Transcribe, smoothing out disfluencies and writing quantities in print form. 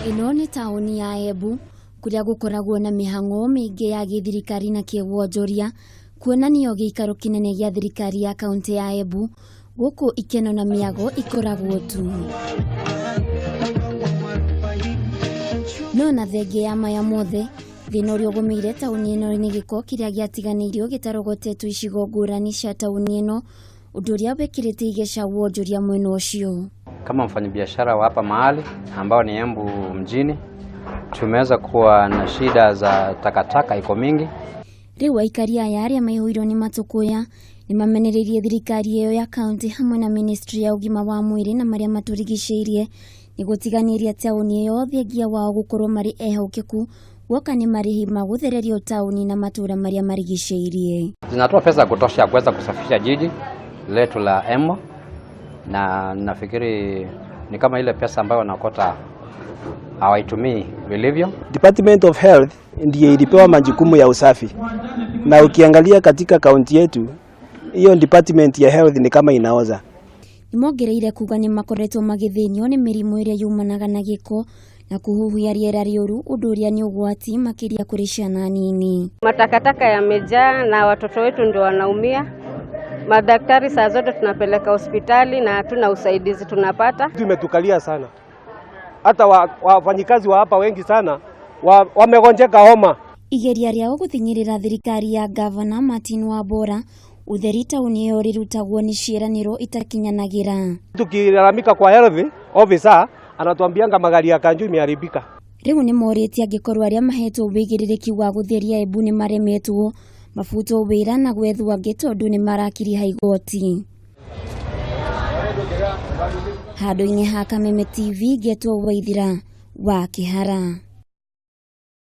Ĩno nĩ taũni ya Embu kũrĩa gũkoragwo na mĩhang'o mĩingĩ ya gĩthirikari na kĩwonjoria, kuona nĩyo gĩikaro kĩnene gĩa thirikari ya kaũntĩ ya Embu. Gũkũ ikeno na mĩago ikoragwo tu. No na thengia ya maya mothe, thĩna ũrĩa ũgũmĩire taũni ĩno nĩ gĩko kĩrĩa gĩatiganĩirio gĩtarogotetwo icigo ngũrani cia taũni ĩno, ũndũ ũrĩa wĩkĩrĩte igeca wonjoria mwena ũcio. Kama mfanyabiashara wa hapa mahali ambao ni Embu mjini, tumeweza kuwa na shida za takataka iko mingi. Rĩu aikari aya arĩa maihũirwo nĩ matũkũya nĩ mamenereirie thirikari ĩyo ya kaunti hamwe na ministry ya ũgima wa mwĩrĩ na marĩa matũrigicĩirie nĩ gũtiganĩria taũni ĩyo thengia wao gũkorwo marĩ ehokeku guoka nĩ marĩhi ma gũthererio taũni na matũra marĩa marigicĩirie. Zinatoa pesa ya kutosha ya kuweza kusafisha jiji letu la Embu, na nafikiri ni kama ile pesa ambayo wanaokota hawaitumii vilivyo. Department of Health ndiye ilipewa majukumu ya usafi, na ukiangalia katika kaunti yetu hiyo department ya health ni kama inaoza. Nĩ mongereire kuga nĩ makoretwo magĩthĩnio nĩ mĩrimũ ĩrĩa yumanaga na gĩko na kũhuhia rĩera rĩũru, ũndũ ũrĩa nĩ ũgwati makĩria kũrĩ ciana nini. Matakataka yamejaa na watoto wetu ndio wanaumia. Madaktari saa zote tunapeleka hospitali na hatuna usaidizi tunapata. Imetukalia sana, hata wafanyikazi wa hapa wengi sana wamegonjeka homa. Igeria rĩao gũthinyĩrĩra thirikari ya gavana Martin Wambora ũtheri taũni ĩyo rĩrutagwo nĩ ciĩranĩro itakinyanagĩra. Tukilalamika kwa health officer anatuambianga magari ya kanjo imeharibika. Rĩu nĩ morĩtie angĩkorwo arĩa mahetwo wĩigĩrĩrĩki wa gũtheria Embu nĩ maremetwo mabutwo wĩra na gwethwo angĩ tondũ nĩ marakiriha igoti. Handũ-inĩ ha Kameme TV ngetwo Waithira wa Kĩhara.